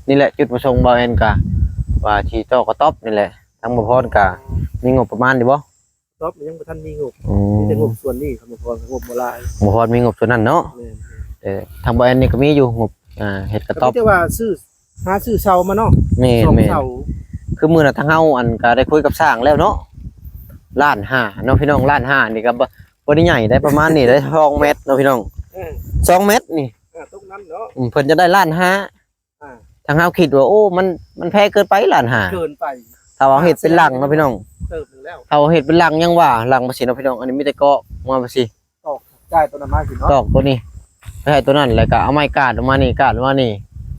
ນີ້ແຫຼະຈຸດປະສົງບ່າວແອນກະວ່າຊິຕໍ່ກະຕ໊ອບນີ້ແຫຼະ. ທາງບ່າວພອນກະມີງົບປະມານຢູ່ບໍ່? ກະຕ໊ອບຍັງບໍ່ທັນມີງົບ ອືມ ມີແຕ່ງົບສ່ວນນີ້ ຄຳວ່າພໍ ງົບບໍ່ຫຼາຍ. ບ່າວພອນມີງົບສ່ວນນັ້ນເນາະ. ແມ່ນ ເອີ ທາງບ່າວແອນນີ້ກະມີຢູ່ງົບ ອ່າ ເຮັດກະຕ໊ອບ ກະມີແຕ່ວ່າຊື້ ຫາຊື້ເສົາມາເນາະ. ແມ່ນ ສອງ ແມ່ນ ເສົາ ຄືມື້ນະທາງເຮົາ ອັນ ກະໄດ້ຄຸຍກັບຊ່າງແລ້ວເນາະ ລ້ານຫ້າເນາະພີ່ນ້ອງ. ລ້ານຫ້ານີ້ກະບໍ່ ບໍ່ໄດ້ໃຫຍ່ໄດ໋ ປະມານນີ້ໄດ໋ ສອງແມັດເນາະພີ່ນ້ອງ. ເອີ ສອງແມັດນີ້ ອ່າ ຕົກນັ້ນເນາະ. ອືມ ເພິ່ນຈະໄດ້ລ້ານຫ້າ ອ່າ ທາງເຮົາຄິດວ່າ ໂອ້ ມັນ ມັນແພງເກີນໄປ ລ້ານຫ້າ ເກີນໄປ. ຖ້າວ່າເຮົາເຮັດເປັນຫຼັງເນາະພີ່ນ້ອງ ເຕີບໜຶ່ງແລ້ວ. ຖ້າເຮົາເຮັດເປັນຫຼັງຍັງວ່າ ຫຼັງວ່າຊີ້ເນາະພີ່ນ້ອງ. ອັນນີ້ມີແຕ່ເກາະມາວ່າຊີ້ ຕອກຈ່າຍໂຕນັ້ນມາຊີ້ເນາະ ຕອກໂຕນີ້ ໄປໃຫ້ໂຕນັ້ນ ແລ້ວກະເອົາໄມ້ກາດອອກມານີ້ ກາດອອກມານີ້.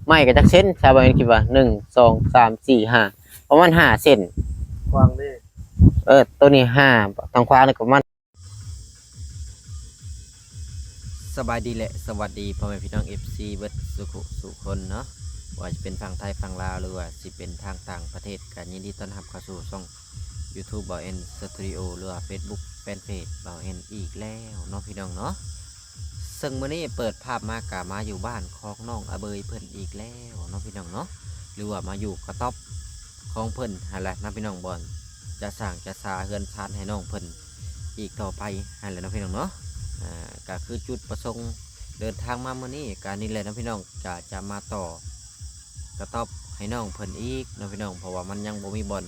ໄມ້ກະຈັກເຊັນ ຊາວບ້ານຄິດວ່າ ໜຶ່ງ ສອງ ສາມ ສີ່ ຫ້າ ປະມານຫ້າເຊັນ ກວ້າງເດ້. ເອີ ໂຕນີ້ຫ້າ ທາງຂວານີ້ກະປະມານ ສະບາຍດີ ແລະ ສະຫວັດດີພໍ່ແມ່ພີ່ນ້ອງ ເອັຟຊີ ເບິດສູ່ຜູ້ສູ່ຄົນເນາະ ບໍ່ວ່າຈະເປັນຝັ່ງໄທຝັ່ງລາວ ຫຼືວ່າຊິເປັນທາງຕ່າງປະເທດ ກະຍິນດີຕ້ອນຮັບເຂົ້າສູ່ຊ່ອງຢູທູບບ່າວແອນສະຕູດິໂອ ຫຼືວ່າເຟສບຸກແຟນເພຈບ່າວແອນອີກແລ້ວເນາະພີ່ນ້ອງເນາະ. ເຊິ່ງມື້ນີ້ເປີດພາບມາກະມາຢູ່ບ້ານຂອງນ້ອງອາເບີຍເພິ່ນອີກແລ້ວເນາະພີ່ນ້ອງເນາະ ຫຼືວ່າມາຢູ່ກະຕ໊ອບຂອງເພິ່ນຫັ້ນແຫຼະເນາະພີ່ນ້ອງ ບ່ອນຈະສ້າງຈະສາເຮືອນຊານໃຫ້ນ້ອງເພິ່ນ ອີກຕໍ່ໄປຫັ້ນແຫຼະເນາະພີ່ນ້ອງເນາະ. ອ່າ ກະຄືຈຸດປະສົງເດີນທາງມາມື້ນີ້ກະນີ້ແຫຼະເນາະພີ່ນ້ອງ ກະຈະມາຕໍ່ກະຕ໊ອບໃຫ້ນ້ອງເພິ່ນອີກເນາະພີ່ນ້ອງ ເພາະວ່າມັນຍັງບໍ່ມີບ່ອນ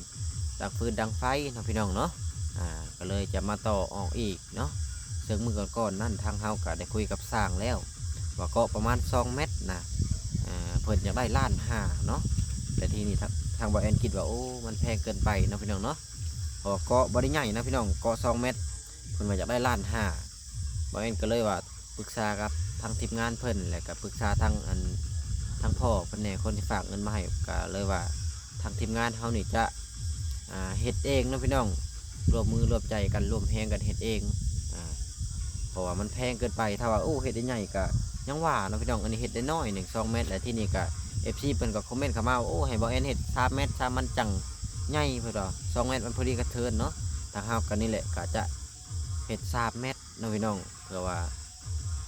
ດັງຟືນດັງໄຟເນາະພີ່ນ້ອງເນາະ. ອ່າ ກະເລີຍຈະມາຕໍ່ອອກອີກເນາະ. ເຊິ່ງມື້ກ່ອນໆນັ້ນທາງເຮົາກະໄດ້ຄຸຍກັບຊ່າງແລ້ວ ວ່າເກາະປະມານສອງແມັດນະ ເພິ່ນຢາກໄດ້ລ້ານຫ້າເນາະ. ແລະ ທີນີ້ທາງ ທາງບ່າວແອນຄິດວ່າ ໂອ້ ມັນແພງເກີນໄປເນາະພີ່ນ້ອງເນາະ ເພາະວ່າເກາະບໍ່ໄດ້ໃຫຍ່ນະພີ່ນ້ອງ ເກາະສອງແມັດ ເພິ່ນວ່າຢາກໄດ້ລ້ານຫ້າ. ບ່າວແອນກະເລີຍວ່າປຶກສາກັບທາງທີມງານເພິ່ນ ແລະ ກະປຶກສາທາງ ອັນ ທາງພໍ່ເພິ່ນແດ່ ຄົນທີ່ຝາກເງິນມາໃຫ້ ກະເລີຍວ່າທາງທີມງານເຮົານີ້ຈະ ອ່າ ເຮັດເອງເນາະພີ່ນ້ອງ ຮ່ວມມືຮ່ວມໃຈກັນ ຮ່ວມແຮງກັນເຮັດເອງ. ອ່າ ເພາະວ່າມັນແພງເກີນໄປ ຖ້າວ່າ ໂອ້ ເຮັດໃຫຍ່ກະຍັງວ່າເນາະພີ່ນ້ອງ ອັນນີ້ເຮັດໄດ້ໜ້ອຍໜຶ່ງ ສອງແມັດ. ແລະ ທີນີ້ກະ ເອັຟຊີ ເພິ່ນກະຄອມເມັນເຂົ້າມາວ່າ ໂອ້ ໃຫ້ບ່າວແອນເຮັດສາມແມັດຊະ ມັນຈັ່ງໃຫຍ່ ເພິ່ນວ່າສອງແມັດມັນພໍດີກະເທີນເນາະ. ທາງເຮົາກະນີ້ແຫຼະ ກະຈະເຮັດສາມແມັດເນາະພີ່ນ້ອງ ເພື່ອວ່າ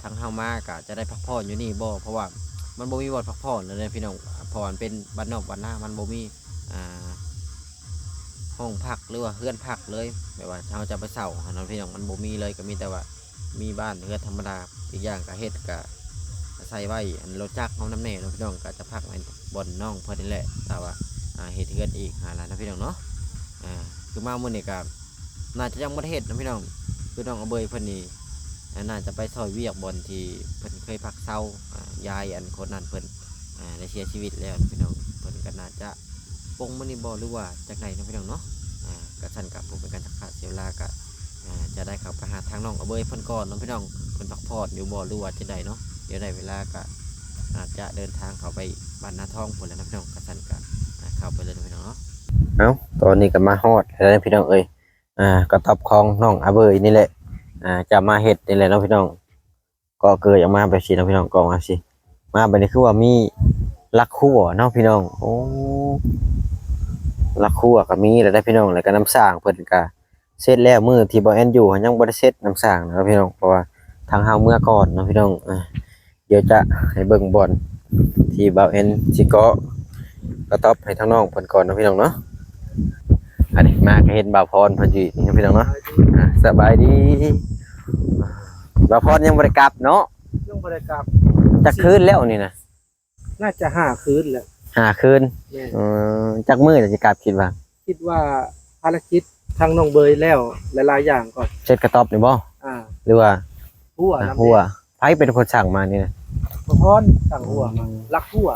ທາງເຮົາມາກະຈະໄດ້ພັກຜ່ອນຢູ່ນີ້ບໍ່ ເພາະວ່າມັນບໍ່ມີບ່ອນພັກຜ່ອນເລີຍພີ່ນ້ອງ ເພາະວ່າມັນເປັນບ້ານນອກບ້ານນາ ມັນບໍ່ມີ ອ່າ ຫ້ອງພັກ ຫຼືວ່າເຮືອນພັກເລີຍ ແບບວ່າເຮົາຈະໄປເຊົ່າຫັ້ນເນາະພີ່ນ້ອງ ມັນບໍ່ມີເລີຍ ກະມີແຕ່ວ່າ ມີບ້ານເຮືອນທຳມະດາ ອີກຢ່າງກະເຮັດກະອາໄສໄວ້ ອັນ ລົດຈັກເຮົານຳແດ່ເນາະພີ່ນ້ອງ ກະຈະພັກແມ່ນບ່ອນນ້ອງເພິ່ນນີ້ແຫຼະ ຖ້າວ່າ ອ່າ ເຮັດເຮືອນອີກຫັ້ນລະເນາະພີ່ນ້ອງເນາະ. ອ່າ ຄືມາມື້ນີ້ກະໜ້າຈະຍັງບໍ່ໄດ້ເຮັດເນາະພີ່ນ້ອງ ຄືນ້ອງອາເບີຍເພິ່ນນີ້ ອ່າ ໜ້າຈະໄປຊ່ອຍວຽກບ່ອນທີ່ເພິ່ນເຄີຍພັກເຊົາ ອ່າ ຍາຍອັນຄົນນັ້ນເພິ່ນ ອ່າ ໄດ້ເສຍຊີວິດແລ້ວເນາະພີ່ນ້ອງ ເພິ່ນກະໜ້າຈະ ປົງມື້ນີ້ບໍ່ ຫຼືວ່າຈັ່ງໃດເນາະພີ່ນ້ອງເນາະ. ອ່າ ກະຊັ້ນກະບໍ່ເປັນການຊັກຊ້າເສຍເວລາ ກະ ອ່າ ຈະໄດ້ເຂົ້າໄປຫາທາງນ້ອງອາເບີຍເພິ່ນກ່ອນເນາະພີ່ນ້ອງ ເພິ່ນພັກຜ່ອນຢູ່ບໍ່ ຫຼືວ່າຈັ່ງໃດເນາະ. ດຽວໄດ້ເວລາກະອາດຈະເດີນທາງເຂົ້າໄປບ້ານນາທອງພຸ້ນແຫຼະເນາະພີ່ນ້ອງ ກະຊັ້ນກະ ອ່າ ເຂົ້າໄປເລີຍເນາະພີ່ນ້ອງເນາະ. ເອົ້າ ຕອນນີ້ກະມາຮອດແລ້ວພີ່ນ້ອງເອີຍ ອ່າ ກະຕ໊ອບຂອງນ້ອງອາເບີຍນີ້ແຫຼະ ອ່າ ຈະມາເຮັດນີ້ແຫຼະເນາະພີ່ນ້ອງ. ກໍເກີດອອກມາແບບຊີ້ເນາະພີ່ນ້ອງ ກໍອອກມາຊີ້ ມາບາດນີ້ຄືວ່າມີຫຼັກຮົ້ວເນາະພີ່ນ້ອງ. ໂອ້ ຫຼັກຮົ້ວກໍມີແລ້ວເດ້ພີ່ນ້ອງ ແລ້ວກໍນ້ຳສ້າງເພິ່ນກໍເສັດແລ້ວ ມື້ທີ່ບ່າວແອນຢູ່ຫັ້ນຍັງບໍ່ໄດ້ເສັດນ້ຳສ້າງນະພີ່ນ້ອງ ເພາະວ່າທາງເຮົາເມືອກ່ອນເນາະພີ່ນ້ອງ. ອ່າ ດຽວຈະໃຫ້ເບິ່ງບ່ອນທີ່ບ່າວແອນຊິເກາະ ກະຕ໊ອບໃຫ້ທາງນ້ອງເພິ່ນກ່ອນເນາະພີ່ນ້ອງເນາະ. ອັນນີ້ມາກໍເຫັນບ່າວພອນເພິ່ນຢູ່ນີ້ເນາະພີ່ນ້ອງເນາະ. ອ່າ ສະບາຍດີ ບ່າວພອນຍັງບໍ່ໄດ້ກັບເນາະ? ຍັງບໍ່ໄດ້ກັບ. ຈັກຄືນແລ້ວນີ້ນະ? ໜ້າຈະຫ້າຄືນແລ້ວ. ຫ້າຄືນ. ແມ່ນ. ເອີ ຈັກມື້ລະຊິກັບ ຄິດວ່າ? ຄິດວ່າພາລະກິດທາງນ້ອງເບີຍແລ້ວຫຼາຍໆຢ່າງກ່ອນ. ເຊັດກະຕ໊ອບນີ້ບໍ່? ອ່າ ຫຼືວ່າ ຮົ້ວນຳ ຮົ້ວ. ໃຜເປັນຄົນສັ່ງມານີ້ນະ? ບ່າວພອນສັ່ງຮົ້ວມາ. ອືມ ລັກຮົ້ວ.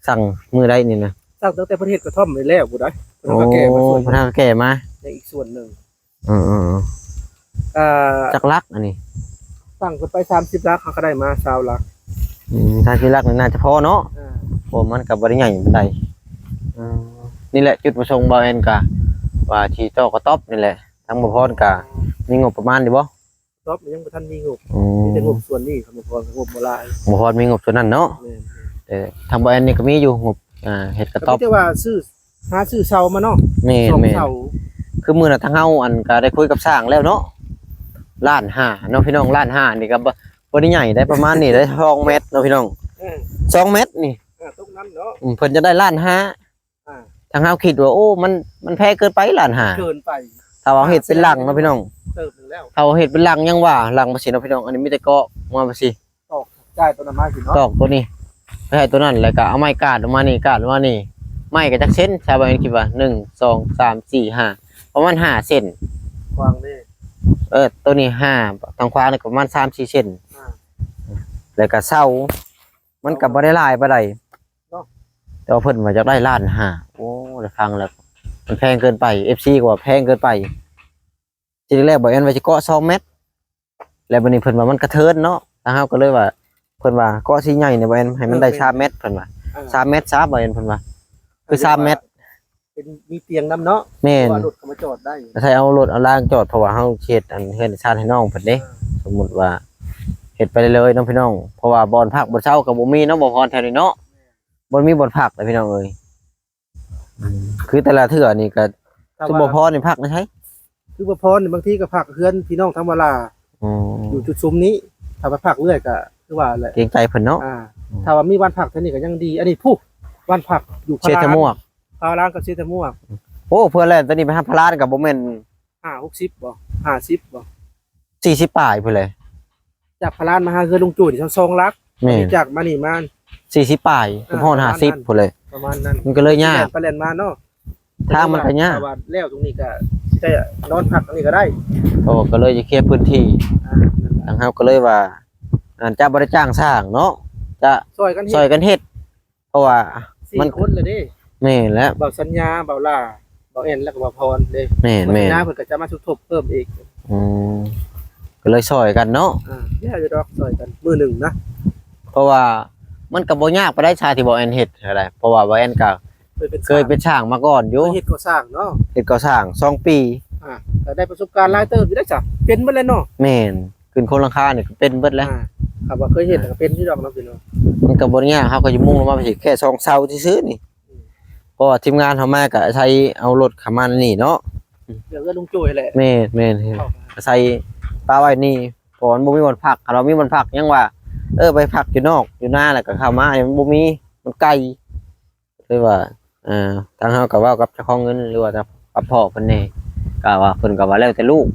ສັ່ງມື້ໃດນີ້ນະ? ສັ່ງຕັ້ງແຕ່ເພິ່ນເຮັດກະທ່ອມໄປແລ້ວພຸ້ນໃດ໋ ເພິ່ນເອົາກະແກ່ມາ ໂອ້ ສ່ວນ ເພິ່ນເອົາກະແກ່ມາ ໃນອີກສ່ວນໜຶ່ງ. ເອີໆໆ ອ່າ ຈັກຫຼັກອັນນີ້? ຕັ້ງເພິ່ນໄປສາມສິບຫຼັກ ເຮົາກໍໄດ້ມາຊາວຫຼັກ. ອືມ ສາມສິບຫຼັກນີ້ໜ້າຈະພໍເນາະ. ອ່າ ເພາະມັນກໍບໍ່ໄດ້ໃຫຍ່ປານໃດ. ເອີ ນີ້ແຫຼະຈຸດປະສົງບ່າວແອນກະວ່າຊິຕໍ່ກະຕ໊ອບນີ້ແຫຼະ. ທາງບ່າວພອນກະມີງົບປະມານຢູ່ບໍ່? ກະຕ໊ອບຍັງບໍ່ທັນມີງົບ. ອືມ ມີແຕ່ງົບສ່ວນນີ້ ຄຳວ່າພໍ ງົບບໍ່ຫຼາຍ. ບ່າວພອນມີງົບສ່ວນນັ້ນເນາະ. ແມ່ນໆ. ເອີ ທາງບ່າວແອນນີ້ກໍມີຢູ່ງົບ ອ່າ ເຮັດກະຕ໊ອບ ກໍມີແຕ່ວ່າຊື້ ຫາຊື້ເສົາມາເນາະ. ແມ່ນໆ. ສອງເສົາ ຄືມື້ນະທາງເຮົາ ອັນ ກະໄດ້ຄຸຍກັບຊ່າງແລ້ວເນາະ ລ້ານຫ້າເນາະພີ່ນ້ອງ. ລ້ານຫ້ານີ້ກໍບໍ່ ບໍ່ໄດ້ໃຫຍ່ໄດ໋ ປະມານນີ້ໄດ໋ ສອງແມັດເນາະພີ່ນ້ອງ. ເອີ ສອງແມັດນີ້. ເອີ ຕົກນຳເນາະ ອືມ ເພິ່ນຈະໄດ້ລ້ານຫ້າ ອ່າ ທາງເຮົາຄິດວ່າ ໂອ້ ມັນ ມັນແພງເກີນໄປ ລ້ານຫ້າ ເກີນໄປ ຖ້າວ່າເຮົາເຮັດເປັນຫຼັງເນາະພີ່ນ້ອງ ເຕີບໜຶ່ງແລ້ວ ຖ້າເຮົາເຮັດເປັນຫຼັງຍັງວ່າ ຫຼັງຈັ່ງຊີ້ເນາະພີ່ນ້ອງ ອັນນີ້ມີແຕ່ເກາະມາຈັ່ງຊີ້ ຕອກ ຈ່າຍຕົວນັ້ນມາຊິເນາະ ຕອກຕົວນີ້ ໄປໃຫ້ຕົວນັ້ນ ແລ້ວກໍເອົາໄມ້ກາດອອກມານີ້ ກາດອອກມານີ້ ໄມ້ກໍຈັກເຊັນ ຊາວບ້ານຄິດວ່າ ໜຶ່ງ ສອງ ສາມ ສີ່ ຫ້າ ປະມານຫ້າເຊັນ ຂວາງນີ້ ເອີ ຕົວນີ້ຫ້າ ທາງຂວານີ້ກໍປະມານສາມສີ່ເຊັນ ອ່າ ແລ້ວກໍເສົາ ມັນກໍບໍ່ໄດ້ຫຼາຍປານໃດ ເນາະ ແຕ່ວ່າເພິ່ນວ່າຢາກໄດ້ລ້ານຫ້າ ໂອ້ ໄດ້ຟັງແລ້ວ ມັນແພງເກີນໄປ ເອັຟຊີກໍວ່າແພງເກີນໄປ ທີແລກ ບໍ່ແມ່ນວ່າຈະເກາະສອງແມັດ ແລ້ວບັດນີ້ເພິ່ນວ່າມັນກະເທີນເນາະ ທາງເຮົາກໍເລີຍວ່າ ເພິ່ນວ່າເກາະສີໃຫຍ່ນີ້ ບໍ່ແມ່ນໃຫ້ມັນໄດ້ ເອີ ສາມແມັດ ເພິ່ນວ່າ ເອີ ສາມແມັດຊະ ບໍ່ແມ່ນ ເພິ່ນວ່າ ຄືສາມແມັດ ເພິ່ນວ່າເປັນ ມີຕຽງນຳເນາະ ແມ່ນ ເພາະວ່າລົດເຂົ້າມາຈອດໄດ້ ອາໄສເອົາລົດເອົາລາງຈອດ ເພາະວ່າເຮົາເຮັດອັນເຮືອນຊານໃຫ້ນ້ອງເພິ່ນເດ້ ເອີ ສົມມຸດວ່າເຮັດໄປເລີຍເນາະພີ່ນ້ອງ ເພາະວ່າບ່ອນພັກບ່ອນເຊົາກໍບໍ່ມີເນາະ ບໍ່ພອນແຖວນີ້ເນາະ ແມ່ນ ບໍ່ມີບ່ອນພັກເດ້ພີ່ນ້ອງເອີຍ ອືມ ຄືແຕ່ລະເທື່ອນີ້ກໍ ຖ້າວ່າ ຄືບໍ່ພໍນີ້ພັກໃນໃສ? ຄືບໍ່ພໍນີ້ບາງທີກໍພັກເຮືອນພີ່ນ້ອງທາງວາລາ ອໍ ຢູ່ຈຸດຊຸມນີ້ ຖ້າໄປພັກເລື້ອຍກໍຄືວ່າແຫຼະ ເກງໃຈເພິ່ນເນາະ ອ່າ ອືມ ຖ້າວ່າມີບ້ານພັກແຖວນີ້ກໍຍັງດີ ອັນນີ້ພຸ້ນ ບ້ານພັກຢູ່ພາລານ ເຊຕະໝວກ ພາລານກັບເຊຕະໝວກ ໂອ້ ເພື່ອແລ່ນຕອນນີ້ໄປຫາພາລານກໍບໍ່ແມ່ນ ຫ້າ ຫົກສິບບໍ່ ຫ້າສິບບໍ່ ສີ່ສິບປາຍພຸ້ນແຫຼະ ຈາກພະລານມາຫາເຮືອນລຸງໂຈ້ນີ້ຊາວສອງຫຼັກ ແມ່ນ ຈາກມານີ້ມາສີ່ສິບປາຍ ເກືອບຮອດຫ້າສິບພຸ້ນແຫຼະ ປະມານນັ້ນ ມັນກໍເລີຍຍາກ ແລ່ນໄປແລ່ນມາເນາະ ທາງມັນກໍຍາກ ຖ້າວ່າແລ້ວຕົງນີ້ກໍຊິໄດ້ນອນພັກອັນນີ້ກໍໄດ້ ໂອ້ ກໍເລີຍຈະເຄຍພື້ນທີ່ ອ່າ ທາງເຮົາກໍເລີຍວ່າ ອາດຈະບໍ່ໄດ້ຈ້າງຊ່າງເນາະ ຈະຊ່ອຍກັນເຮັດ ຊ່ອຍກັນເຮັດ ເພາະວ່າມັນສີ່ຄົນລະເດ້ ແມ່ນແລ້ວ ບ່າວສັນຍາ ບ່າວຫຼ້າ ບ່າວແອນ ແລ້ວກໍບ່າວພອນເດ້ ແມ່ນໆ ບ່າວສັນຍາເພິ່ນກໍຈະມາສົມທົບເພີ່ມອີກ ອືມ ກໍເລີຍຊ່ອຍກັນເນາະ ອ່າ ແລ້ວຢູ່ດອກຊ່ອຍກັນມື້ໜຶ່ງນະ ເພາະວ່າມັນກໍບໍ່ຍາກປານໃດ ຊາທີ່ບ່າວແອນເຮັດກໍໄດ້ ເພາະວ່າບ່າວແອນກໍເຄີຍເປັນ ເຄີຍເປັນຊ່າງມາກ່ອນຢູ່ ເຄີຍເຮັດກໍ່ສ້າງເນາະ ເຮັດກໍ່ສ້າງສອງປີ ອ່າ ກໍໄດ້ປະສົບການຫຼາຍເຕີບຢູ່ເດ້ຊະ ເປັນໝົດແລ້ວເນາະ ແມ່ນ ຂຶ້ນໂຄງຫຼັງຄານີ້ກໍເປັນເບິດແລ້ວ ອ່າ ຖ້າວ່າເຄີຍເຮັດກໍເປັນຢູ່ດອກເນາະພີ່ນ້ອງ ມັນກໍບໍ່ໄດ້ຍາກ ເຮົາກໍຈະມຸງລົງມາເຮັດແຄ່ສອງເສົາຊື່ໆນີ້ ອືມ ເພາະວ່າທີມງານເຮົາມາກໍອາໄສເອົາລົດເຂົ້າມານີ້ເນາະ ເລື່ອງເຮືອນລຸງໂຈ້ຍແຫຼະ ແມ່ນໆ ອາໄສປະໄວ້ນີ້ ເພາະວ່າມັນບໍ່ມີບ່ອນພັກ ຖ້າເຮົາມີບ່ອນພັກຍັງວ່າ ເອີ ໄປພັກຢູ່ນອກຢູ່ນາ ແລ້ວກໍເຂົ້າມາ ມັນບໍ່ມີ ມັນໄກ ເລີຍວ່າ ເອີ ທາງເຮົາກໍເວົ້າກັບເຈົ້າຂອງເງິນ ຫຼືວ່າກັບພໍ່ເພິ່ນແດ່ ກໍວ່າ ເພິ່ນກໍວ່າແລ້ວແຕ່ລູກ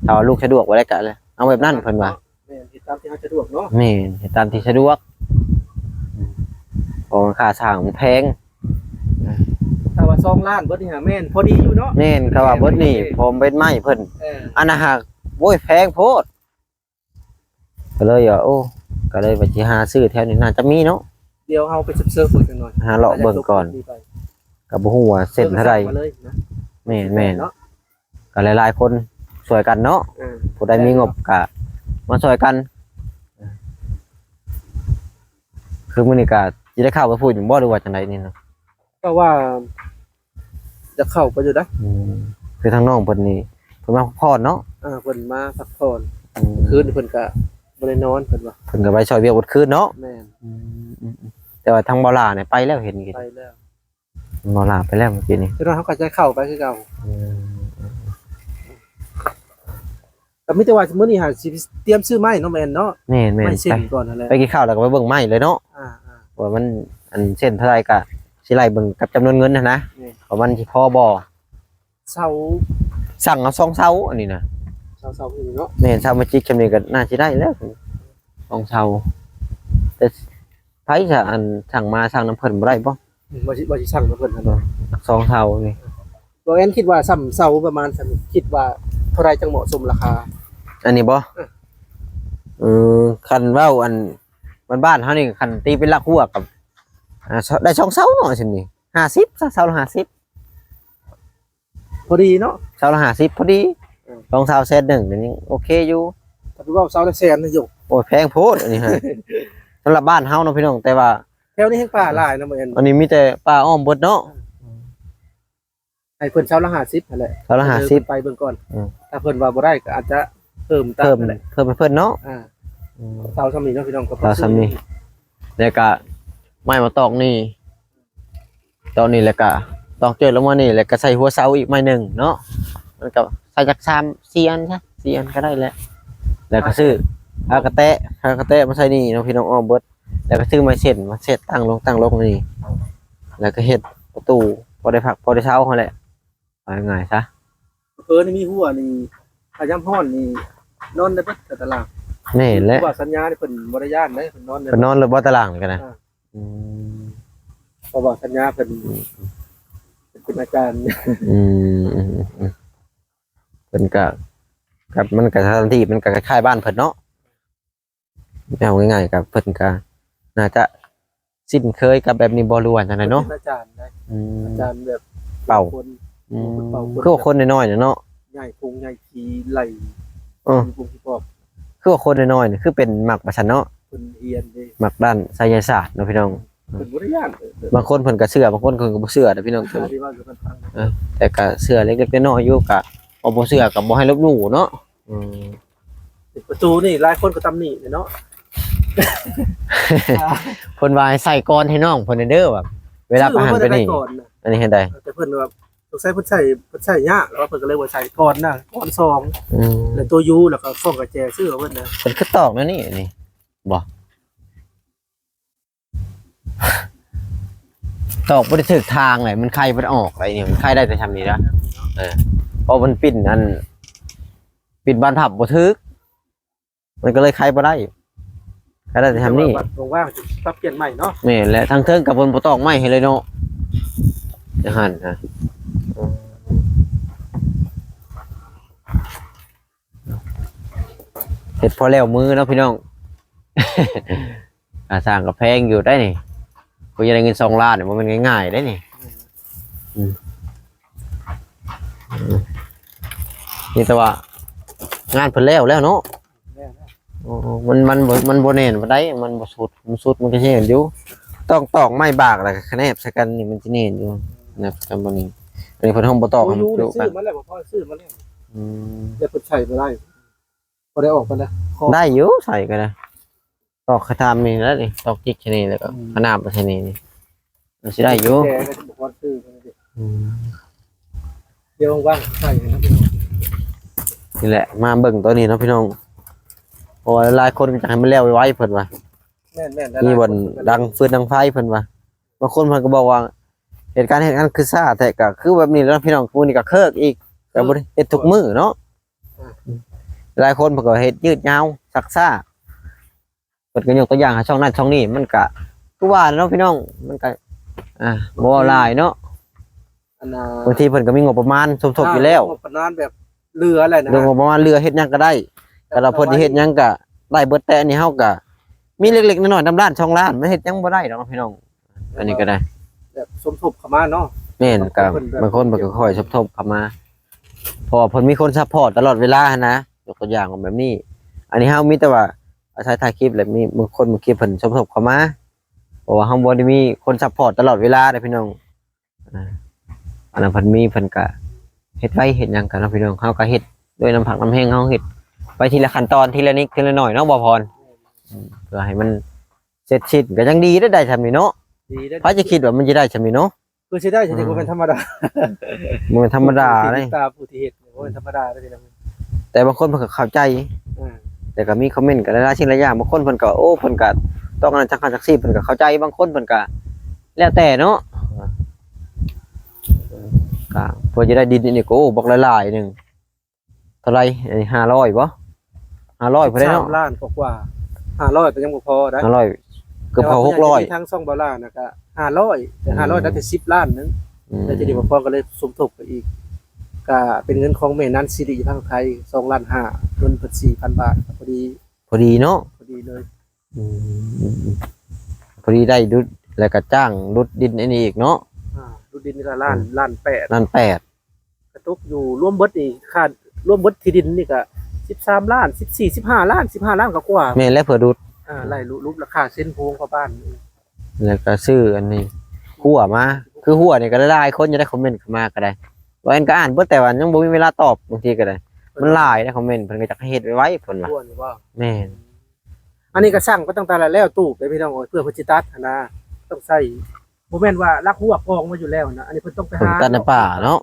ຖ້າວ່າລູກສະດວກແບບໃດກໍເອົາແບບນັ້ນ ເພິ່ນວ່າ ແມ່ນ ເຮັດຕາມທີ່ເຮົາສະດວກເນາະ ແມ່ນ ເຮັດຕາມທີ່ສະດວກ ເພາະວ່າຄ່າສ້າງມັນແພງ ຖ້າວ່າສອງລ້ານເບິດນີ້ຫາແມ່ນພໍດີຢູ່ເນາະ ແມ່ນ ເຂົາວ່າເບິດນີ້ ເພາະເປັນໄມ້ເພິ່ນ ເອີ ອັນນັ້ນຫາກ ໂອ້ຍ ແພງໂພດ ກໍເລີຍວ່າ ໂອ້ ກໍເລີຍວ່າຊິຫາຊື້ແຖວນີ້ໜ້າຈະມີເນາະ ດຽວເຮົາໄປເຊີບໆເບິ່ງຈັກໜ່ອຍ ຫາເລາະເບິ່ງກ່ອນ ກໍບໍ່ຮູ້ວ່າເສັ້ນເທົ່າໃດ ເບິ່ງມາເລີຍນະ ແມ່ນໆ ເນາະ ກໍຫຼາຍໆຄົນຊ່ວຍກັນເນາະ ເອີ ຜູ້ໃດມີງົບກໍມາຊ່ວຍກັນ ຄືມື້ນີ້ກໍຊິໄດ້ເຂົ້າໄປພຸ້ນຢູ່ບໍ່ ຫຼືວ່າຈັ່ງໃດນີ້ນະ? ກໍວ່າຈະເຂົ້າໄປຢູ່ໄດ໋ ອືມ ຄືທາງນ້ອງເພິ່ນນີ້ ເພິ່ນມາພັກຜ່ອນເນາະ ອ່າ ເພິ່ນມາພັກຜ່ອນ ອືມ ຄືນນີ້ເພິ່ນກະບໍ່ໄດ້ນອນ ເພິ່ນວ່າ ເພິ່ນກະໄປຊ່ອຍວຽກເບິດຄືນເນາະ ແມ່ນ ອືມ ອືມ ແຕ່ວ່າທາງບໍ່ຫຼ້ານີ້ໄປແລ້ວ ເຫັນຢູ່ ໄປແລ້ວ ບໍ່ຫຼ້າໄປແລ້ວມື້ກີ້ນີ້ ແຕ່ວ່າເຮົາກໍຈະເຂົ້າໄປຄືເກົ່າ ອືມ ກໍມີແຕ່ວ່າມື້ນີ້ຫາຊິຕຽມຊື້ໄມ້ເນາະ ແມ່ນເນາະ ແມ່ນໆ ໄມ້ເສັ້ນກ່ອນຫັ້ນແຫຼະ ໄປກິນຂ້າວແລ້ວກໍໄປເບິ່ງໄມ້ເລີຍເນາະ ອ່າໆ ວ່າມັນ ອັນ ເສັ້ນເທົ່າໃດກໍຊິໄລ່ເບິ່ງກັບຈຳນວນເງິນຫັ້ນນະ ແມ່ນ ວ່າມັນຊິພໍບໍ່ ເສົາ ສັ່ງເອົາສອງເສົາອັນນີ້ນະ ເສົາ ເສົານີ້ເນາະ ແມ່ນ ເສົາແມຈິກຊ່ຳນີ້ກໍໜ້າຊິໄດ້ແລ້ວ ສອງເສົາ ແຕ່ໃຜຈະ ອັນ ສັ່ງມາ ສັ່ງນຳເພິ່ນບໍ່ໄດ້ບໍ່? ອືມ ວ່າຊິ ວ່າຊິສັ່ງນຳເພິ່ນຫັ້ນ ສອງເສົານີ້ ບໍ່ແມ່ນ ຄິດວ່າສ່ຳເສົາປະມານສ່ຳ ຄິດວ່າເທົ່າໃດຈັ່ງເໝາະສົມລາຄາ ອັນນີ້ບໍ່? ເອີ ເອີ ຄັນເວົ້າ ອັນ ບ້ານໆເຮົານີ້ ຄັນຕີເປັນຫຼັກຫົວກັບ ອ່າ ໄດ້ສອງເສົາເນາະ ຊັ້ນນີ້ ຫ້າສິບ ເສົາລະຫ້າສິບ ພໍດີເນາະ ເສົາລະຫ້າສິບພໍດີ ເອີ ສອງເສົາແສນໜຶ່ງນີ້ຍັງໂອເຄຢູ່ ຖ້າໄປເວົ້າເສົາລະແສນນີ້ ໂອ້ຍ ແພງໂພດອັນນີ້ຮະ ສຳລັບບ້ານເຮົາເນາະພີ່ນ້ອງ ແຕ່ວ່າແຖວນີ້ແຮ່ງປ່າຫຼາຍນະ ບໍ່ແມ່ນ ອັນນີ້ມີແຕ່ປ່າອ້ອມເບິດເນາະ ເອີ ໃຫ້ເພິ່ນເສົາລະຫ້າສິບຫັ້ນແຫຼະ ເສົາລະຫ້າສິບ ໄປເບິ່ງກ່ອນ ເອີ ຖ້າເພິ່ນວ່າບໍ່ໄດ້ກໍອາດຈະເພີ່ມຕາມ ເພີ່ມ ນັ້ນແຫຼະ ເພີ່ມໃຫ້ເພິ່ນເນາະ ອ່າ ອືມ ເສົາສ່ຳນີ້ເນາະພີ່ນ້ອງ ກໍເສົາສ່ຳນີ້ ແລ້ວກໍໄມ້ມາຕອກນີ້ ຕອກນີ້ ແລ້ວກໍຕອກເຈີດລົງມານີ້ ແລ້ວກໍໃສ່ຫົວເສົາອີກໄມ້ໜຶ່ງເນາະ ມັນກໍໃສ່ຈັກສາມສີ່ອັນຊະ ສີ່ອັນກໍໄດ້ແຫຼະ ແລ້ວກໍຊື້ຜ້າກະແຕະ ຜ້າກະແຕະມາໃສ່ນີ້ເນາະ ພີ່ນ້ອງອ້ອມເບິດ ແລ້ວກໍຊື້ໄມ້ເສັ້ນມາເຊັດຕັ້ງລົງ ຕັ້ງລົງນີ້ ແລ້ວກໍເຮັດປະຕູ ພໍໄດ້ພັກພໍໄດ້ເຊົາຫັ້ນແຫຼະ ເອົາງ່າຍໆຊະ. ເອີ ນີ້ມີຮົ້ວນີ້ ຖ້າຍາມຮ້ອນນີ້ນອນໄດ້ເບິດຕະຫຼາງ. ແມ່ນແຫຼະ ເພາະວ່າສັນຍານີ້ເພິ່ນບໍ່ໄດ້ຢ້ານເດ້ ເພິ່ນນອນໄດ້ ເພິ່ນນອນເລີຍບໍ່ຕະຫຼາງນີ້ກໍໄດ້. ອ່າ ອືມ ເພາະວ່າສັນຍາເພິ່ນ ອືມ ເປັນອາຈານ. ອືມ ເພິ່ນກໍ ກັບ ມັນກໍສະຖານທີ່ມັນກໍຄ້າຍໆບ້ານເພິ່ນເນາະ. ເວົ້າງ່າຍໆ ກໍເພິ່ນກໍໜ້າຈະຊິນເຄີຍກັບແບບນີ້ບໍ່ ຫຼືວ່າຈັ່ງໃດເນາະ? ເພິ່ນເປັນອາຈານໄດ໋. ອືມ ອາຈານແບບເປົ່າຄົນ. ອືມ ເປັນເປົ່າຄົນ ຄືວ່າຄົນນ້ອຍໆເນາະ ໃຫຍ່ຄົງໃຫຍ່ຜີໄລ່. ເອີ ມີຄົງທີ່ບອກ ຄືວ່າຄົນນ້ອຍໆນີ້ຄືເປັນມັກວ່າຊັ້ນເນາະ. ເພິ່ນຮຽນເດ້ ມັກດ້ານໄສຍະສາດເນາະພີ່ນ້ອງ. ເພິ່ນບໍ່ໄດ້ຢ້ານ ບາງຄົນເພິ່ນກໍເຊື່ອ ບາງຄົນເພິ່ນກໍບໍ່ເຊື່ອເດ້ພີ່ນ້ອງ. ເອີ ແຕ່ກໍເຊື່ອເລັກໆນ້ອຍໆຢູ່ ກໍບໍ່ເຊື່ອກໍບໍ່ໃຫ້ລົບຫຼູ່ເນາະ. ອືມ ປະຕູນີ້ຫຼາຍຄົນກໍຕຳໜິເນາະ. ເພິ່ນວ່າໃຫ້ໃສ່ກ່ອນໃຫ້ນ້ອງເພິ່ນແດ່ເດີ ວ່າເວລາໄປຫັ້ນໄປນີ້. ອັນນີ້ເຮັດໃດ? ແຕ່ເພິ່ນວ່າ ສົງໄສເພິ່ນໃສ່ ເພິ່ນໃສ່ຍາກ ແລ້ວເພິ່ນກໍເລີຍວ່າໃສ່ກ່ອນນະ ກ່ອນສອງ. ອືມ ແລ້ວໂຕຢູ່ ແລ້ວກໍຂອງກະແຈຊື້ເພິ່ນນະ. ເພິ່ນຄືຕອກແນວນີ້ ນີ້ບໍ່? ຕອກບໍ່ໄດ້ຖືກທາງເລີຍ ມັນໄຂບໍ່ໄດ້ອອກໄດ໋ນີ້ ມັນໄຂໄດ້ແຕ່ຊ່ຳນີ້ນະ. ເອີ ເພາະມັນປິ່ນອັນ ປິ່ນບານພັບບໍ່ຖືກ ມັນກໍເລີຍໄຂບໍ່ໄດ້ ໄຂໄດ້ແຕ່ຊ່ຳນີ້. ວ່າວ່າຊິປັບປ່ຽນໃໝ່ເນາະ. ແມ່ນແຫຼະ ທາງເທິງກໍເພິ່ນບໍ່ຕອກໄມ້ໃຫ້ເລີຍເນາະ ຈັ່ງຊັ້ນນະ. ເຮັດພໍແລ້ວມືເນາະພີ່ນ້ອງ. ຄ່າສ້າງກໍແພງຢູ່ໄດ໋ນີ້ ກວ່າຈະໄດ້ເງິນສອງລ້ານນີ້ ບໍ່ແມ່ນງ່າຍໆໄດ໋ນີ້. ອືມ ອືມ ມີແຕ່ວ່າງານເພິ່ນແລ້ວແລ້ວເນາະ. ແລ້ວ ໂອ້ ມັນ ມັນບໍ່ ມັນບໍ່ແໜ້ນປານໃດ ມັນບໍ່ສຸດ ມັນສຸດມັນກໍແໜ້ນຢູ່. ຕ້ອງຕອກໄມ້ບາກ ແລ້ວກໍຂະແໜບໃສ່ກັນນີ້ ມັນຈະແໜ້ນຢູ່ນະ. ແຕ່ບໍ່ນີ້ ອັນນີ້ເພິ່ນຫ້ອງບໍ່ຕອກ ໃຫ້ມັນຈຸກັນ. ຊື້ມາແລ້ວ ບໍ່ພໍ ຊື້ມາແລ້ວ. ອືມ ແລ້ວເພິ່ນໃສ່ບໍ່ໄດ້ ບໍ່ໄດ້ອອກປານໃດ. ໄດ້ຢູ່ ໃສ່ກໍໄດ້ ຕອກຂະຕາມນີ້ແຫຼະນີ້ ຕອກຈິກຊະນີ້ ແລ້ວກໍ ອືມ ຂະໜາບໄປຊະນີ້ນີ້ ມັນຊິໄດ້ຢູ່. ແຈກໍບໍ່ຄວນຊື້. ອືມ ດຽວວ່າງໆໃສ່ນະພີ່ນ້ອງ. ນີ້ແຫຼະ ມາເບິ່ງຕົວນີ້ເນາະພີ່ນ້ອງ ເພາະວ່າຫຼາຍຄົນກໍຢາກໃຫ້ມັນແລ້ວໄວໆ ເພິ່ນວ່າ. ແມ່ນໆ ມີບ່ອນດັງຟືນດັງໄຟເພິ່ນວ່າ. ບາງຄົນເພິ່ນກໍບອກວ່າ ເຮັດການ ເຮັດງານຄືຊ້າແທ້ ກໍຄືແບບນີ້ແຫຼະເນາະພີ່ນ້ອງ. ມື້ນີ້ກໍເຄີກອີກ ກໍບໍ່ໄດ້ເຮັດທຸກມື້ເນາະ. ຫຼາຍຄົນເພິ່ນກໍເຮັດຍືດຍາວ ຊັກຊ້າ. ເພິ່ນກໍຍົກຕົວຢ່າງໃຫ້ຊ່ອງນັ້ນຊ່ອງນີ້ ມັນກະຄືວ່າແຫຼະເນາະພີ່ນ້ອງ ມັນກະ ອ່າ ບໍ່ເວົ້າຫຼາຍເນາະ. ອັນນ່າ ບາງທີເພິ່ນກໍມີງົບປະມານສົມທົບຢູ່ແລ້ວ ງົບປະມານແບບເຫຼືອແຫຼະນະ ເລື່ອງງົບປະມານເຫຼືອເຮັດຫຍັງກໍໄດ້ ແຕ່ວ່າເພິ່ນຊິເຮັດຫຍັງກໍໄດ້ເບິດ. ແຕ່ອັນນີ້ເຮົາກໍມີເລັກໆນ້ອຍໆ ນຳລ້ານສອງລ້ານ ມັນເຮັດຫຍັງບໍ່ໄດ້ດອກເນາະພີ່ນ້ອງ. ອັນນີ້ກໍໄດ້ແບບສົມທົບເຂົ້າມາເນາະ. ແມ່ນ ກໍບາງຄົນເພິ່ນກໍຄ່ອຍສົມທົບເຂົ້າມາ ເພາະວ່າເພິ່ນມີຄົນຊັບພອດຕະຫຼອດເວລາຫັ້ນນະ. ຍົກຕົວຢ່າງວ່າແບບນີ້ ອັນນີ້ເຮົາມີແຕ່ວ່າ ອາໄສຖ່າຍຄລິບ ແລະ ມີບາງຄົນບາງຄລິບເພິ່ນສົມທົບເຂົ້າມາ ເພາະວ່າເຮົາບໍ່ໄດ້ມີຄົນຊັບພອດຕະຫຼອດເວລາເດ້ພີ່ນ້ອງ. ອ່າ ອັນນັ້ນເພິ່ນມີເພິ່ນກະເຮັດໄວ້ເຮັດຫຍັງກັນເນາະພີ່ນ້ອງ. ເຮົາກະເຮັດດ້ວຍນ້ຳພັກນ້ຳແຮງເຮົາ ເຮັດໄປທີລະຂັ້ນຕອນ ທີລະນິດທີລະໜ້ອຍເນາະ ບໍ່ພອນ. ອືມ ເພື່ອໃຫ້ມັນເສັດສິ້ນ ກະຍັງດີໄດ໋ ໄດ້ຊ່ຳນີ້ເນາະ. ດີໄດ໋ ໃຜຈະຄິດວ່າມັນຈະໄດ້ຊ່ຳນີ້ເນາະ. ຄືຊິໄດ້ຈັ່ງໃດ ອືມ ບໍ່ແມ່ນທຳມະດາ ບໍ່ແມ່ນທຳມະດາເດ້. ຜູ້ທີ່ຕິດຕາມ ຜູ້ທີ່ເຮັດ ບໍ່ແມ່ນທຳມະດາເດ້ພີ່ນ້ອງ. ແຕ່ບາງຄົນເພິ່ນກໍເຂົ້າໃຈ ອືມ ແຕ່ກໍມີຄອມເມັນກໍຫຼາຍໆສິ່ງຫຼາຍຢ່າງ. ບາງຄົນເພິ່ນກໍ ໂອ້ ເພິ່ນກໍຕ້ອງອັນນັ້ນຈັກ ຈັກຊີ້ ເພິ່ນກໍເຂົ້າໃຈ. ບາງຄົນເພິ່ນກໍແລ້ວແຕ່ເນາະ ກໍເພື່ອຈະໄດ້ດິນອັນນີ້ກໍ ໂອ້ ບັກຫຼາຍໆໜຶ່ງ. ເທົ່າໃດ ອັນນີ້ ຫ້າຮ້ອຍບໍ່? ຫ້າຮ້ອຍ ພຸ້ນແຫຼະເນາະ ສາມລ້ານກວ່າໆ. ຫ້າຮ້ອຍກໍຍັງບໍ່ພໍໄດ໋ ຫ້າຮ້ອຍ ເກືອບເຂົ້າຫົກຮ້ອຍ. ທາງຊ່ອງເບົາຫຼ້ານະກະຫ້າຮ້ອຍ ແຕ່ ອືມ ຫ້າຮ້ອຍໄດ້ແຕ່ສິບລ້ານໜຶ່ງ. ອືມ ແລ້ວທີນີ້ບໍ່ພໍກໍເລີຍສົມທົບໄປອີກ ກະເປັນເງິນຂອງແມ່ນານສິລິຢູ່ທາງໄທ ສອງລ້ານຫ້າ ເງິນເພິ່ນສີ່ພັນບາດ ພໍດີ ພໍດີເນາະ ພໍດີເລີຍ. ອືມ ພໍດີໄດ້ດຸດ ແລ້ວກໍຈ້າງດຸດດິນອັນນີ້ອີກເນາະ. ອ່າ ດຸດດິນນີ້ລະ ອືມ ລ້ານ ລ້ານແປດ ລ້ານແປດ. ກະຕົກຢູ່ລວມເບິດນີ້ ຄ່າລວມເບິດທີ່ດິນນີ້ກະສິບສາມລ້ານ ສິບສີ່ ສິບຫ້າລ້ານ ສິບຫ້າລ້ານກວ່າໆ. ແມ່ນແລ້ວ ເພື່ອດຸດ ອ່າ ໄລ່ຫຼຸບລາຄາເສັ້ນໂພງເຂົ້າບ້ານ. ແລ້ວກະຊື້ອັນນີ້ ຮົ້ວມາ ຄືຮົ້ວນີ້ກະຫຼາຍໆຄົນຢູ່ໄດ໋ ຄອມເມັນເຂົ້າມາກະໄດ້ ວ່າອັນກະອ່ານເບິດ ແຕ່ວ່າຍັງບໍ່ມີເວລາຕອບ. ບາງທີກະໄດ້ ມັນຫຼາຍເດ້ຄອມເມັນ ເພິ່ນກໍຢາກໃຫ້ເຮັດໄວໆ ເພິ່ນວ່າ. ແມ່ນ ອັນນີ້ກໍສັ່ງໄປຕັ້ງແຕ່ແລ້ວຕູບເດ້ພີ່ນ້ອງເອີຍ ເພື່ອເພິ່ນຊິຕັດຫັ້ນນະ ຕ້ອງໃຊ້ ບໍ່ແມ່ນວ່າລັກຮົ້ວກອງໄວ້ຢູ່ແລ້ວນະ ອັນນີ້ເພິ່ນຕ້ອງໄປຫາຕັດໃນປ່າເນາະ.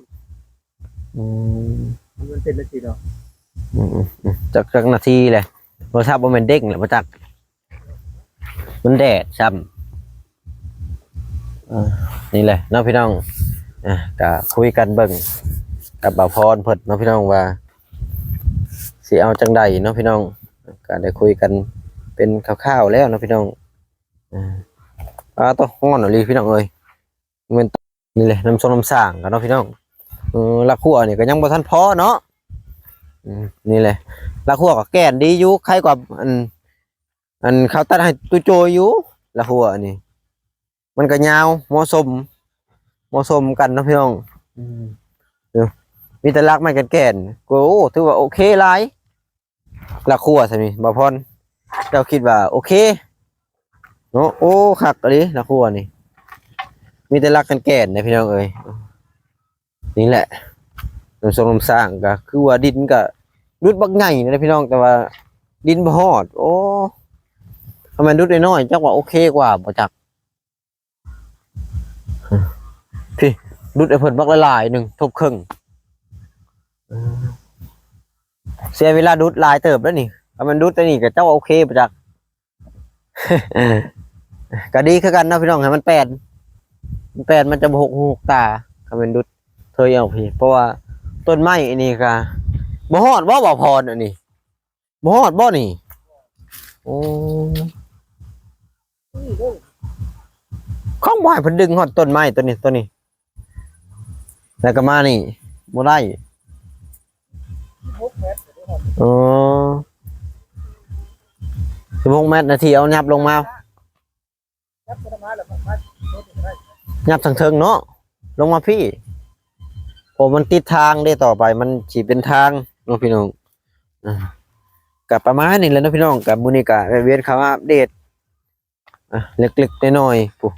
ອືມ ມັນເປັນຈັ່ງຊີ້ດອກ. ອືມໆໆ ຈັກ ຈັກນາທີແຫຼະ ໂທລະສັບບໍ່ແມ່ນເດ້ງແຫຼະ ບໍ່ຈັກ. ມັນແດດຊ້ຳ. ເອີ ນີ້ແຫຼະເນາະພີ່ນ້ອງ ອ່າ ກະຄຸຍກັນເບິ່ງກັບບ່າວພອນເພິ່ນເນາະພີ່ນ້ອງ ວ່າຊິເອົາຈັ່ງໃດເນາະພີ່ນ້ອງ. ກະໄດ້ຄຸຍກັນເປັນຄ່າວໆແລ້ວເນາະພີ່ນ້ອງ. ອ່າ ອາ ໂຕ ຮ້ອນອີ່ຫຼີພີ່ນ້ອງເອີຍ. ແມ່ນ ນີ້ແຫຼະ ນ້ຳຊົງນ້ຳສ້າງກັນເນາະພີ່ນ້ອງ. ເອີ ລາກຮົ້ວນີ້ກໍຍັງບໍ່ທັນພໍເນາະ. ອືມ ນີ້ແຫຼະ ລາກຮົ້ວກໍແກ່ນດີຢູ່ ໄຄກວ່າ ອັນ ອັນເຂົາຕັດໃຫ້ຕູ້ໂຈຍຢູ່. ລາກຮົ້ວນີ້ມັນກໍຍາວ ເໝາະສົມ ເໝາະສົມກັນເນາະພີ່ນ້ອງ. ອືມ ເອີ ມີແຕ່ລາກໄມ້ແກ່ນໆ ກໍ ໂອ້ ຖືວ່າໂອເຄຫຼາຍ. ລາກຮົ້ວຊຳນີ້ ບ່າວພອນ ເຈົ້າຄິດວ່າໂອເຄເນາະ. ໂອ້ ຄັກອີ່ຫຼີລາກຮົ້ວນີ້ ມີແຕ່ລາກແກ່ນໆເດ້ພີ່ນ້ອງເອີຍ. ນີ້ແຫຼະ ນ້ຳຊົງນ້ຳສ້າງ ກໍຄືວ່າດິນກໍດຸດບັກໃຫຍ່ນະພີ່ນ້ອງ ແຕ່ວ່າດິນບໍ່ຮອດ. ໂອ້ ຖ້າແມ່ນດຸດນ້ອຍໆ ຈັກວ່າໂອເຄກວ່າບໍ່ຈັກ. ພີ້ ດຸດໃຫ້ເພິ່ນບັກຫຼາຍໆໜຶ່ງ ທົບເຄິ່ງ. ເອີ ເສຍເວລາດຸດຫຼາຍເຕີບແລ້ວນີ້. ຖ້າມັນດຸດແຕ່ນີ້ກໍເຈົ້າໂອເຄບໍ່ຈັກ. ກໍດີຄືກັນເນາະພີ່ນ້ອງ ໃຫ້ມັນແປນ ມັນແປນ ມັນຈະບໍ່ຫົກຫູຫົກຕາ. ຖ້າແມ່ນດຸດເທີຍອອກພີ້ ເພາະວ່າຕົ້ນໄມ້ອັນນີ້ກໍ ບໍ່ຮອດບໍ່ ບ່າວພອນ ອັນນີ້ ບໍ່ຮອດບໍ່ນີ້? ໂອ້ ຂອງບໍ່ໃຫ້ເພິ່ນດຶງຮອດຕົ້ນໄມ້ຕົວນີ້ ຕົວນີ້ ແລ້ວກໍມານີ້ບໍ່ໄດ້. ເອີ ສິບຫົກແມັດນະ ທີ່ເອົາຫຍັບລົງມາ. ຫຍັບທາງເທິງເນາະ ລົງມາພີ້ ເພາະມັນຕິດທາງເດ້ ຕໍ່ໄປມັນຊິເປັນທາງເນາະພີ່ນ້ອງ. ອ່າ ກໍປະມານນີ້ແຫຼະເນາະພີ່ນ້ອງ ກໍມື້ນີ້ກໍແວ່ນເຂົ້າມາອັບເດດ ອ່າ ເລັກໆນ້ອຍໆ ຜູ້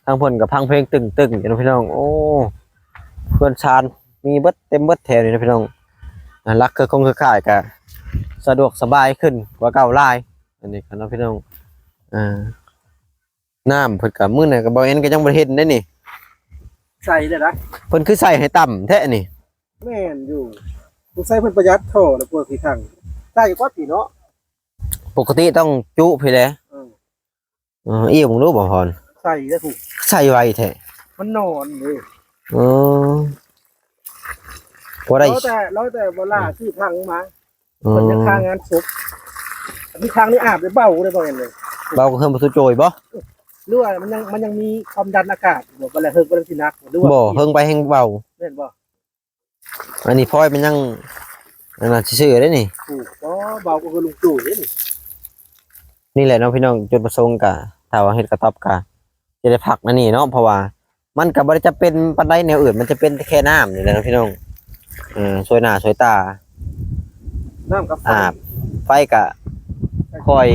ທາງເພິ່ນກໍຟັງເພງຕຶ້ງໆຢູ່ເນາະພີ່ນ້ອງ. ໂອ້ ເຮືອນຊານມີເບິດ ເຕັມເບິດແຖວນີ້ເນາະພີ່ນ້ອງ. ອ່າ ຫຼັກເຄືອຄົງເຄືອຂ່າຍກໍສະດວກສະບາຍຂຶ້ນກວ່າເກົ່າຫຼາຍ. ອັນນີ້ກໍເນາະພີ່ນ້ອງ ອ່າ ນ້ຳເພິ່ນກໍ ມື້ນັ້ນກໍ ບໍ່ແມ່ນ ກໍຍັງບໍ່ເຫັນເດ້ນີ້ ໃສ່ເດ້ລະ ເພິ່ນຄືໃສ່ໃຫ້ຕ່ຳແທ້ນີ້. ແມ່ນຢູ່ ສົງໄສເພິ່ນປະຢັດທໍ່ແລ້ວພວກທີ່ຖັງ ໃສ່ກວ່າພີ້ເນາະ ປົກກະຕິຕ້ອງຈຸພີ້ແຫຼະ. ເອີ ເອີ ອີກເບິ່ງດູ ບ່າວພອນ ໃສ່ເດ້ຜູ້ ໃສ່ໄວແທ້ ມັນນອນເດ້. ເອີ ບໍ່ໄດ້ ແລ້ວແຕ່ ແລ້ວແຕ່ເວລາ ອືມ ຊື້ຖັງມາ ເອີ ເພິ່ນຈະຄ່າງານສົບ. ມີທາງນີ້ອາບໄດ້ເບົາໄດ້ບໍ່ແມ່ນເລີຍ ເບົາກວ່າເຮືອນປະຕູໂຈຍບໍ່? ຫຼືວ່າມັນຍັງ ມັນຍັງມີຄວາມດັນອາກາດບໍ່? ບັດແລ້ວເຮີກ ບັດແລ້ວຊິໜັກ ຫຼືວ່າ ບໍ່ ເຮີກໄປແຮ່ງເບົາ ແມ່ນບໍ່? ອັນນີ້ພອຍມັນຍັງ ອັນນັ້ນຊື່ໆເດ້ນີ້ ໂອ້ ເບົາກວ່າເຮືອນລຸງໂຈຍເດ້ນີ້. ນີ້ແຫຼະເນາະພີ່ນ້ອງ ຈຸດປະສົງກະ ຖ້າວ່າເຮັດກະຕ໊ອບກະ ຈະໄດ້ພັກອັນນີ້ເນາະ ເພາະວ່າມັນກໍບໍ່ໄດ້ຈຳເປັນປານໃດແນວອື່ນ ມັນຈະເປັນແຕ່ແຄ່ນ້ຳນີ້ແຫຼະເນາະພີ່ນ້ອງ. ເອີ ຊ່ວຍໜ້າຊ່ວຍຕາ ນ້ຳກັບໄຟ ອາບ ໄຟກໍຄ່ອຍ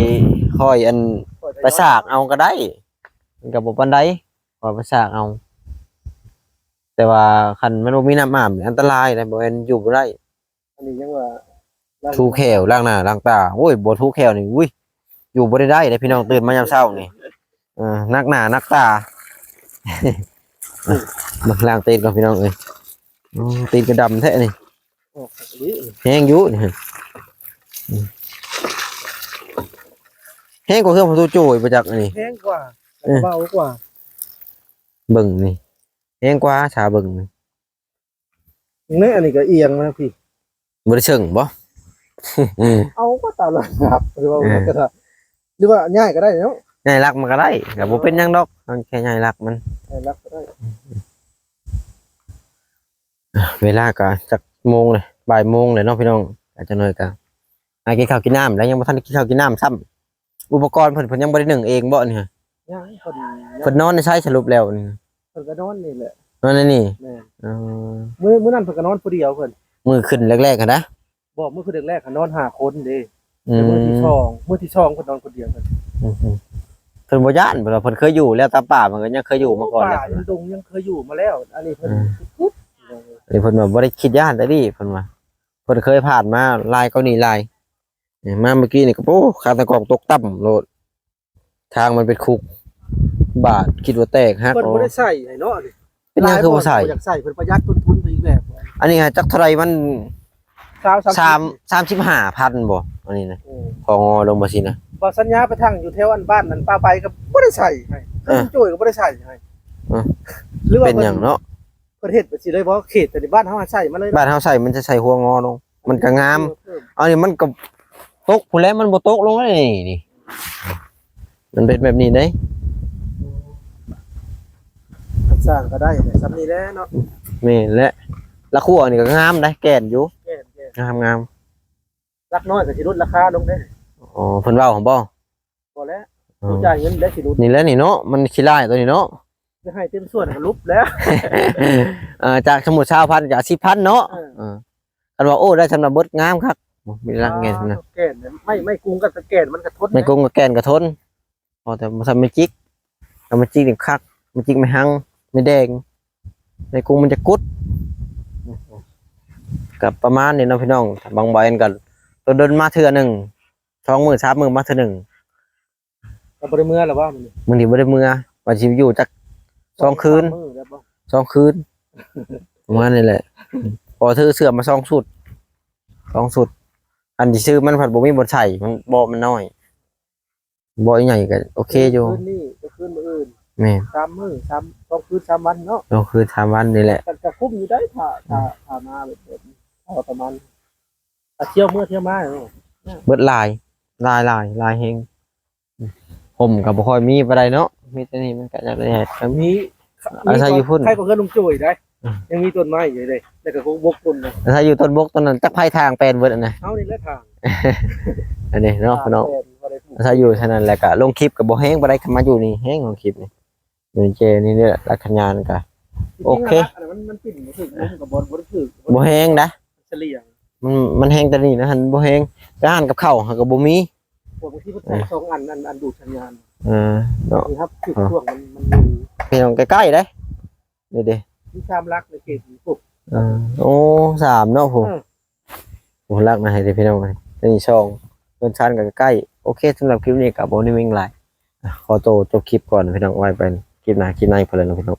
ຄ່ອຍອັນ ຄ່ອຍໄປສາກເອົາກໍໄດ້ ມັນກໍບໍ່ປານໃດ ຄ່ອຍໄປສາກເອົາ. ແຕ່ວ່າຄັນມັນບໍ່ມີນ້ຳອາບນີ້ອັນຕະລາຍເດ້ ບໍ່ແມ່ນຢູ່ບໍ່ໄດ້. ອັນນີ້ຍັງວ່າ ຖູແຂ້ວ ລ້າງໜ້າລ້າງຕາ ໂອ້ຍ ບໍ່ຖູແຂ້ວນີ້ ອຸ້ຍ ຢູ່ບໍ່ໄດ້ໄດ້ເດ້ພີ່ນ້ອງ ຕື່ນມາຍາມເຊົ້ານີ້ ເອີ ໜັກໜ້າໜັກຕາ. ມາລ້າງຕີນກ່ອນພີ່ນ້ອງເອີຍ ໂອ້ ຕີນກໍດຳແທ້ນີ້ ອອກຄັກອີ່ຫຼີ ແຮງຢູ່ນີ້ ແຮງກວ່າເຄື່ອງປະຕູໂຈຍບໍ່ຈັກອັນນີ້ ແຮງກວ່າ ເອີ ເບົາກວ່າ ເບິ່ງນີ້ ແຮງກວ່າ ຖ້າເບິ່ງນີ້ ນີ້ ອັນນີ້ກໍອຽງມາພີ້ ບໍ່ໄດ້ເຊິ່ງບໍ່? ເອົາກໍຕາມລະດັບ ຫຼືວ່າ ເອີ ກໍໄດ້ ຫຼືວ່າຍ້າຍກໍໄດ້ເນາະ ຍ້າຍຫຼັກມັນກໍໄດ້ ກໍບໍ່ເປັນຫຍັງດອກ ເຮົາແຄ່ຍ້າຍຫຼັກມັນ ຍ້າຍຫຼັກກໍໄດ້. ເວລາກໍຈັກໂມງເລີຍ ບ່າຍໂມງເລີຍເນາະພີ່ນ້ອງ ອາດຈະໜ້ອຍກໍ ຫາກິນເຂົ້າກິນນ້ຳ ແລ້ວຍັງບໍ່ທັນໄດ້ກິນເຂົ້າກິນນ້ຳຊ້ຳ. ອຸປະກອນເພິ່ນ ເພິ່ນຍັງບໍ່ໄດ້ໜຶ້ງເອງບໍ່ນີ້? ຍັງ ເພິ່ນ ເພິ່ນນອນໃນໃສສະຫຼຸບແລ້ວນີ້? ເພິ່ນກໍນອນນີ້ແຫຼະ ນອນໃນນີ້ ແມ່ນ ເອີ ມື້ ມື້ນັ້ນເພິ່ນກໍນອນຜູ້ດຽວເພິ່ນ ມື້ຂຶ້ນແລກໆຫັ້ນນະ ບໍ່ ມື້ຂຶ້ນແລກໆຫັ້ນນອນຫ້າຄົນເດ້ ອືມ ແຕ່ມື້ທີສອງ ມື້ທີສອງເພິ່ນນອນຄົນດຽວເພິ່ນ ອືມ ເພິ່ນບໍ່ຢ້ານ ເພິ່ນວ່າເພິ່ນເຄີຍຢູ່ແລ້ວ ຕາມປ່າເພິ່ນກໍຍັງເຄີຍຢູ່ມາກ່ອນແລ້ວ ປ່າດງຍັງເຄີຍຢູ່ມາແລ້ວ ອັນນີ້ເພິ່ນ ອ່າ ຄິດ ເພິ່ນວ່າບໍ່ໄດ້ຄິດຢ້ານໃດ໋ເພິ່ນວ່າ ເພິ່ນເຄີຍຜ່ານມາຫຼາຍກວ່ານີ້ຫຼາຍ. ນີ້ມາເມື່ອກີ້ນີ້ກໍ ໂອ້ ຂາຕັ້ງກ້ອງຕົກຕ່ຳໂລດ ທາງມັນເປັນຄຸກ ບາດຄິດວ່າແຕກຫັກ ເພິ່ນບໍ່ໄດ້ໃສ່ໃຫ້ເນາະ ເປັນຫຍັງຄືບໍ່ໃສ່? ບໍ່ຢາກໃສ່ ເພິ່ນປະຢັດຕົ້ນທຶນໄປອີກແບບ. ອັນນີ້ຫາຈັກເທົ່າໃດມັນ ຊາວ ສາມ ສາມ ສາມສິບຫ້າພັນບໍ່ ອັນນີ້ນະ ໂອ້ ພໍງໍລົງບໍ່ຊີ້ນະ ບໍ່ ສັນຍາໄປທາງຢູ່ແຖວອັນບ້ານນັ້ນ ປາໄປກໍບໍ່ໄດ້ໃສ່ໃຫ້ ເອີ ໂຈ້ຍກໍບໍ່ໄດ້ໃສ່ໃຫ້ ເອີ ຫຼືວ່າ ເປັນຫຍັງເນາະ ເພິ່ນເຮັດແບບຊີ້ເລີຍບໍ່ ເຂດ ແຕ່ບ້ານເຮົາໃສ່ມາເລີຍ ບ້ານເຮົາໃສ່ ມັນຈະໃສ່ຫົວງໍລົງ ມັນກໍງາມ ເອີ ເອີ ອັນນີ້ມັນກໍຕົກພຸ້ນແຫຼະ ມັນບໍ່ຕົກລົງເລີຍນີ້ ມັນເປັນແບບນີ້ເດ້ ສ້າງກໍໄດ້ແຫຼະ ສ່ຳນີ້ແຫຼະເນາະ ແມ່ນແຫຼະ ລະຄົວນີ້ກໍງາມໄດ໋ ແກ່ນຢູ່ ແກ່ນ ແກ່ນ ງາມໆ ລັກນ້ອຍກໍຊິຫຼຸດລາຄາລົງເດ້ ອໍ ເພິ່ນເວົ້າຫັ້ນບໍ່? ບໍ່ແຫຼະ ອໍ ຜູ້ຈ່າຍເງິນໄດ້ຊິຫຼຸດ ນີ້ແຫຼະນີ້ເນາະ ມັນຂີ້ຮ້າຍຕົວນີ້ເນາະ ຈະໃຫ້ເຕັມສ່ວນກໍຫຼຸບແລ້ວ ເອີ ຈາກສົມມຸດຊາວພັນກໍສິບພັນເນາະ ເອີ ເອີ ຄັນວ່າ ໂອ້ ໄດ້ສຳລັບເບິດງາມຄັກ ມີຫຼັກແໜ້ນນະ ແກ່ນ ໄມ້ ໄມ້ກຸງກັບແກ່ນມັນກະທົນ ໄມ້ກຸງກັບແກ່ນກະທົນ ພໍແຕ່ບໍ່ຊ່ຳໄມ້ຈິກ ຖ້າໄມ້ຈິກນີ້ຄັກ ໄມ້ຈິກ ໄມ້ຮັງ ໄມ້ແດງ ໄມ້ກຸງມັນຈະກຸດ ກໍປະມານນີ້ເນາະພີ່ນ້ອງ ບາງບ່ອນກໍດົນໆມາເທື່ອໜຶ່ງ ສອງມື້ສາມມື້ມາເທື່ອໜຶ່ງ ກໍບໍ່ໄດ້ເມືອແລ້ວບໍ່ມື້ນີ້ ມື້ນີ້ບໍ່ໄດ້ເມືອ ວ່າຊິຢູ່ຈັກສອງຄືນ ສາມມື້ແລ້ວບໍ່ ສອງຄືນ ປະມານນີ້ແຫຼະ ພໍຖືເສື້ອມາສອງຊຸດ ສອງຊຸດ ອັນທີ່ຊື້ມັນພັດບໍ່ມີບ່ອນໃສ່ ມັນ ເບາະມັນນ້ອຍ ເບາະໃຫຍ່ກໍໂອເຄຢູ່ ຄືນນີ້ກໍຄືນມື້ອື່ນ ແມ່ນ ສາມມື້ ສາມ ສອງຄືນສາມວັນເນາະ ສອງຄືນສາມວັນນີ້ແຫຼະ ກໍ ກໍຄຸ້ມຢູ່ໄດ໋ ຖ້າ ຖ້າ ຖ້າມາແບບ ແບບນີ້ ພໍປະມານ ຖ້າທ່ຽວເມືອທ່ຽວມາເນາະ ເບິດຫຼາຍ ຫຼາຍ ຫຼາຍ ຫຼາຍແຮງ ຮົ່ມກໍບໍ່ຄ່ອຍມີປານໃດເນາະ ມີແຕ່ນີ້ມັນກໍຢາກໄດ້ ກໍມີ ອາໄສຢູ່ພຸ້ນ ໃຜກໍເຮືອນລຸງໂຈ້ຍໄດ໋ ອືມ ຍັງມີຕົ້ນໄມ້ຢູ່ເດ້ ແລ້ວກໍກົກບົກຕົ້ນນະ ອາໄສຢູ່ຕົ້ນບົກຕົ້ນນັ້ນ ຈັກໃຜທາງແປນເບິດຫັ້ນນະ ເຮົານີ້ແຫຼະທາງ ອັນນີ້ເນາະ ທາງ ພີ່ນ້ອງ ແປນບໍ່ໄດ້ ອາໄສຢູ່ຊັ້ນນັ້ນ ແລ້ວກໍລົງຄລິບກໍບໍ່ແຮງປານໃດ ຄັນມາຢູ່ນີ້ແຮງລົງຄລິບນີ້ ຢູ່ໃນແຈນີ້ແຫຼະ ຫຼັກສັນຍານກໍ ໂອເຄ ອັນນັ້ນມັນ ມັນປິ່ນບໍ່ຖືກ ລົມກໍບໍ່ ບໍ່ໄດ້ຖືກ ບໍ່ແຮງນະ ສະຫຼຽງ ມັນ ມັນແຮງແຕ່ນີ້ນະ ຫັ້ນບໍ່ແຮງ ໄປຮ້ານກັບເຂົ້າຫາກໍບໍ່ມີ ພວກບາງທີມັນໃສ່ສອງອັນ ອັນ ອັນດູດສັນຍານ ເອີ ເນາະ ນີ້ຄັບ ຄືຊ່ວງມັນ ມັນຢູ່ ພີ່ນ້ອງ ໃກ້ໆເດ້ ນີ້ເດ້ ມີສາມຫຼັກໃນເຂດນີ້ພຸ້ນ ເອີ ໂອ້ ສາມເນາະ ໂອ້ ເອີ ໂອ້ ຫຼັກນະ ໃຫ້ເດ້ພີ່ນ້ອງເອີຍ ອັນນີ້ສອງ ເຮືອນຊານກໍໃກ້ ໂອເຄ ສຳລັບຄລິບນີ້ກໍບໍ່ໄດ້ມີຫຍັງຫຼາຍ ຂໍໂຕຈົບຄລິບກ່ອນພີ່ນ້ອງ ໄວ້ໄປຄລິບໜ້າຄລິບໃນພຸ້ນແຫຼະເນາະພີ່ນ້ອງ.